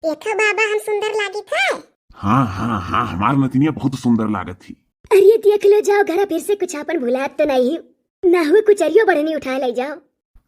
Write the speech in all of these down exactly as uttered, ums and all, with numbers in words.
देखो बाबा, हम सुंदर लागित है? हाँ, हाँ, हाँ, हमार नतिनिया बहुत सुंदर लागत ही। अरे देख लो, जाओ घरा फिर से कुछ आपन भुलात तो नहीं, ना हुए कुचरियो बढ़नी उठाए ले जाओ।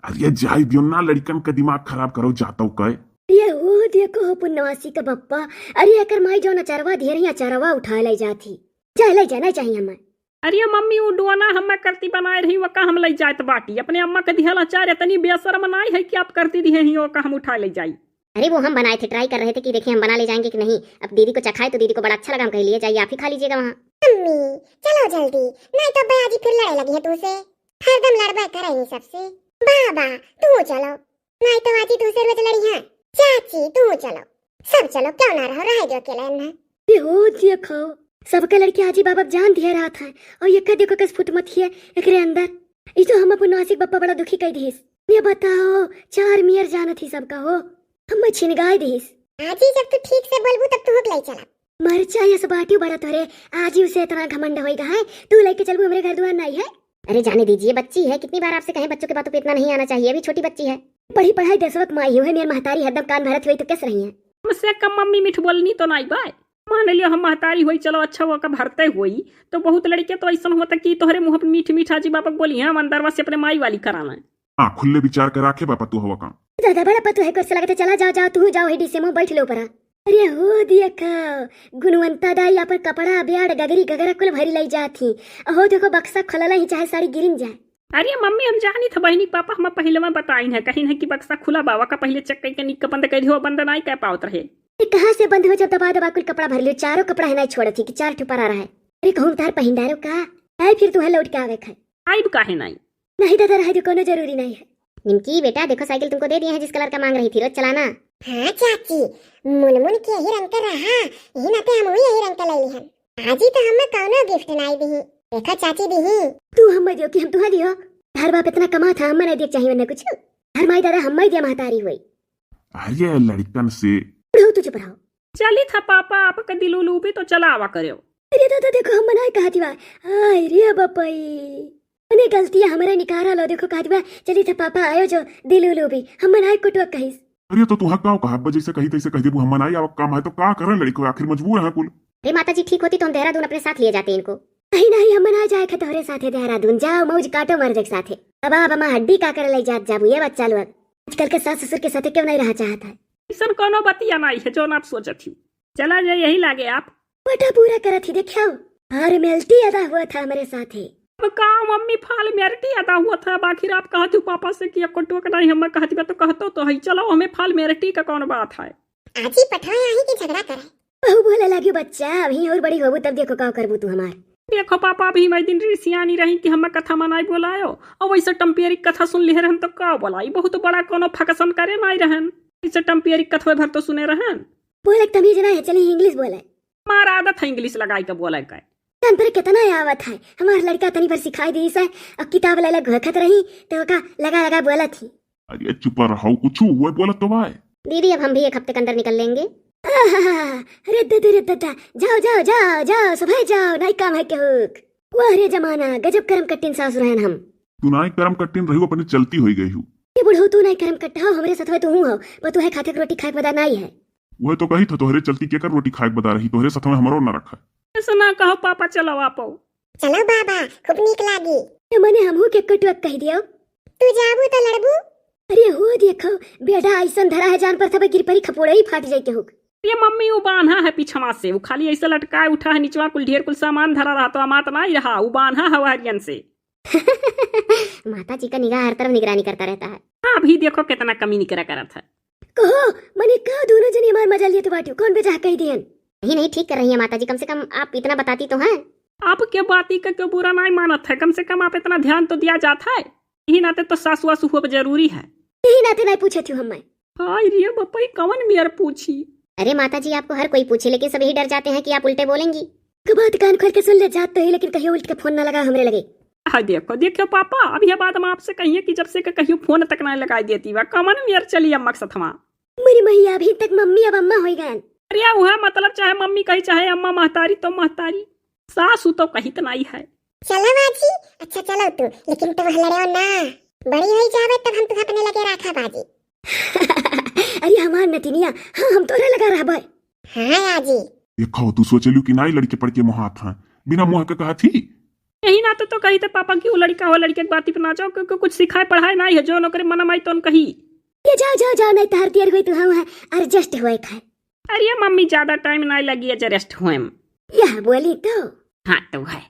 अरे जाए दियो ना, लड़िकन का दिमाग खराब करो जातो कहे। अरे हो देखो हो पुन्नवासी का बप्पा, अरे एकर माई जौन अचरवा दिहे रही, अचरवा उठाए ले जात ही। जा ले जाना चाहिए हमें। अरे मम्मी, उ डोना हम्मे करती बनाए रही, ओका हम लई जात बाटी। अपने अम्मा के दिहल अचार इतनी बेशरम नाई है कि आप करती दिहे ही, ओका हम उठा ले जाई। अरे वो हम बनाए थे, try कर रहे थे कि देखिए हम बना ले जाएंगे कि नहीं। अब दीदी को चखाए तो दीदी को बड़ा अच्छा लगा, हम कहे लिए जाइए, आप ही खा लीजिएगा वहाँ। मम्मी, चलो जल्दी, नहीं तो अब्बा आजी फिर लड़े लगी है तुमसे। हरदम लड़बे करे नहीं सबसे। बाबा, तू चलो, नहीं तो आजी तुमसे रोज लड़ी है। चाची, तू चलो, सब चलो, क्यों ना रहो, रह दो अकेले ना। अरे हो देखो, सबके लड़के आजी बाबा जान दिया रहत है, और ये कह देखो कस फुट मत हिए एकरे अंदर। ई तो हम अपन नासिक बप्पा बड़ा दुखी कह दिहिस। ये बताओ, चार मियर जानत ही सबका हो, हम छिनगाए दिहिस। आजी जब तू ठीक से बोलबू तब तू हुक ले चला। मरचा यस बाटी बड़ा तोरे, आजी उसे इतना घमंड होई गा है, तू लेके चलबू हमरे घर दुआर नहीं है। अरे जाने दीजिए, बच्ची है, कितनी बार आपसे कहें बच्चों के बातों पे इतना नहीं आना चाहिए, अभी छोटी बच्ची है। पढ़ी पढ़ाई देशवक माई हुए, मेर महतारी हरदम कान भरत हुई तो कैस रही है? हमसे कम मम्मी मीठ बोलनी तो नाई बाय। मान लियो हम महतारी होई, चलो अच्छा वो का भरते होई, तो बहुत लड़के तो ऐसन होता कि तोहरे मुँह पर मीठ मीठ आजी बाबा बोली हैं, हम अंदरवा से अपने माई वाली कराना है। हाँ, खुले विचार के राखे बापा तू हवा काम। दादा बड़ा पतु है, कर से लगते चला जाओ, जाओ तू जाओ, हेडी से मुँह बैठ लो परा। अरे हो दिया का गुणवंता दाई अपन कपड़ा बेड़ गगरी गगरा कुल भरी लाई जात ही। अहो देखो बक्सा खोलला ही चाहे साड़ी गिरिन जाए। अरे मम्मी, हम जानी था बहिनी के पापा हम पहले में बताइन है, कहीं है कि बक्सा खुला बावा का पहले check करके निक बंद कर दियो, बंद नहीं कर पावत रहे। ये कहाँ से बंद हो जब दबा दबा कुल कपड़ा भर लियो, चारों कपड़ा है नहीं छोड़त ही कि चार ठो परा रहे। अरे कहूँ तार पहिंदारो का, आई फिर तुम्हें लौट के आवे खाए। आइब काहे नहीं? नहीं दादा, रहे दो, कोनो जरूरी नहीं है। निमकी बेटा, देखो साइकिल तुमको दे दिए हैं, जिस colour का मांग रही थी, रोज चलाना। हाँ चाची, मुनमुन के यही रंग का रहा, यही नाते हम यही रंग का ले लिहन। आजी तो हमें कौनो gift नहीं दी, देखो चाची दी। तू हमें दियो कि हम तुहा दियो? हर बाप इतना कमा था, हमें नहीं दिया चाहिए वरना कुछ। हर माई दादा हमें दिया महतारी हुई। अरे लड़कन से। बुढ़ऊ तू चुप रहो। चली था पापा, आपका दिल उलूबी तो चलावा करो। अरे दादा देखो, हम मनाए कहा दिवा। आय रे बपई, अने गलतियाँ हमारे निकारा लो। देखो कहा दिवा, चली था पापा आयो जो दिल उलूबी, हम मनाए कुटुआ कहिस। अरे तो तुहा काव कहा, जैसे कही तैसे कह देबू, हम मनाए आवक काम है तो का करें लड़को, आखिर मजबूर हैं कुल। अरे माता जी ठीक होती तो हम देहरादून अपने साथ लिए जाते इनको। नहीं नहीं, हम मनाए जाए खे तोहरे साथे देहरादून, जाओ मौज काटो मर्द के साथे। अब आप हमार हड्डी का करे ले जात जाबू ये बच्चा लोग। आजकल के सास ससुर के साथे क्यों नहीं रहा चाहत है? ऐसन कोनो बतिया नहीं है जौन आप सोचत ही। चला जाए यही लागे आप। बेटा पूरा करत ही देखियो, formality अदा हुआ था हमारे साथे। अब का मम्मी formality अदा हुआ था, आखिर आप कहत हो पापा से कि एको टोक नहीं, हम कहत बा तो कहतो तो है, चलो हमें formality का कौन बात है। आजी पठवा यहीं के झगड़ा करे। बहू बोले लगी बच्चा, अभी और बड़ी होबू तब देखो का करबू तू हमार। देखो पापा, अभी मैं दिन री सियानी रही कि हमें कथा मनाई बोलायो, और वैसे टम्पियरी कथा सुन लिहे रहन तो का बोलाई, बहुत बड़ा कोनो function करे नहीं रहन, इसे टम्पियरी कथवे भर तो सुने रहन। बोले के तमीज ना है, चली English बोले। मार आदत है English लगाई के बोले के। तंत्र कितना आवत है, हमार लड़का तनी भर सिखाई दी से, अब किताब ले ले घोखत रही तो का लगा लगा बोलत ही। अरे चुप रहो, कुछ हुए बोलत तो भाई। दीदी अब हम भी एक हफ्ते के अंदर निकल लेंगे। आहा, अरे ददा रे ददा, जाओ जाओ जाओ जाओ, सभे जाओ, नाई काम है केहुक। वाह रे जमाना, गजब करम कट्टिन सासु रहन हम। तू नाई करम कट्टिन रही, अपने चलती होई गई हूँ। ये बुढ़ऊ तू नाई करम कट्टा हो, हमरे सथवे तू हूँ हो, पर तू है खाते के रोटी खाए के बदा नाई है। वह तो कही था तोहरे चलती केकर रोटी खाए के बदा रही, तोहरे सथवे हमरो न रखा। ऐसा ना कहो पापा, चलो आपो। चलो बाबा, खूब नीक लागी। ए मने हमहू के कटुआ कह दियो। तू जाबू तो लड़बू। अरे हो देखो, बेड़ा ऐसन धरा है जान पर थबे गिर परी खपोड़े ही फाट जाए केहुक। ये मम्मी उ बान्हा है पीछवा से, उ खाली ऐसे लटकाए उठा है निचवा कुल ढेर कुल सामान धरा रहा तो अमात ना ही रहा, उ बान्हा है हरियन से। माता जी का निगाह हर तरफ निगरानी करता रहता है। हाँ, अभी देखो कितना कमी निकरा करत है। कहो, मने का दोनों जने हमार मजा लिए तो बाटियो, कौन बेजा कह दियन? नहीं, नहीं, ठीक कर रही है माता जी, कम से कम आप इतना बताती तो हैं। आपके बाती का क्यों बुरा नहीं मानत है, कम से कम आप इतना ध्यान तो दिया जात है। यही नाते तो सासु वासु हुआ जरूरी है। यही नाते नहीं पूछे थी हम मैं। हाय रे बपई, कवन मेर पूछी? अरे माता जी, आपको हर कोई पूछे, लेकिन सब यही डर जाते हैं कि आप उल्टे बोलेंगी। के बात कान खोल के सुन ले जात तो ही, लेकिन कहियो उल्ट के फोन ना लगा हमरे लगे। हाँ देखो, देखो पापा, अब ये बात हम आपसे कहिए कि जब से के कहियो फोन तक ना लगाई देती बा, कवन मेर चली अम्मा के सथवा। मेरी मैया, अभी तक मम्मी अब अम्मा होई गयन। अरे वह मतलब चाहे मम्मी कही चाहे अम्मा महतारी तो महतारी, सासु तो कहित नहीं है। चलो बाजी, अच्छा चलो तू, लेकिन तू लड़ो ना, बड़ी होई जावे तब हम तुझे अपने लगे राखा बाजी। अरे हमार नतिनिया, हाँ, हम तोरे लगा रहबे। हाँ आजी। देखो, तू सोचलू कि नाई लड़के पड़ के मोहात हैं, बिना मोह के कहत ही। यही ना तो, तो कही थे पापा कि वो लड़का हो, लड़के के बाती पे ना जाओ, क्योंकि कुछ सिखाए पढ़ाए नाई है, जो ओकरे मन में आई तो कही। ये जाओ, जाओ, जाओ, नहीं तहर देर हुई तो हम है, adjust हुए खाए। अरे मम्मी, ज्यादा time नाई लगी adjust हुए में। यह बोली तो। हाँ तो है।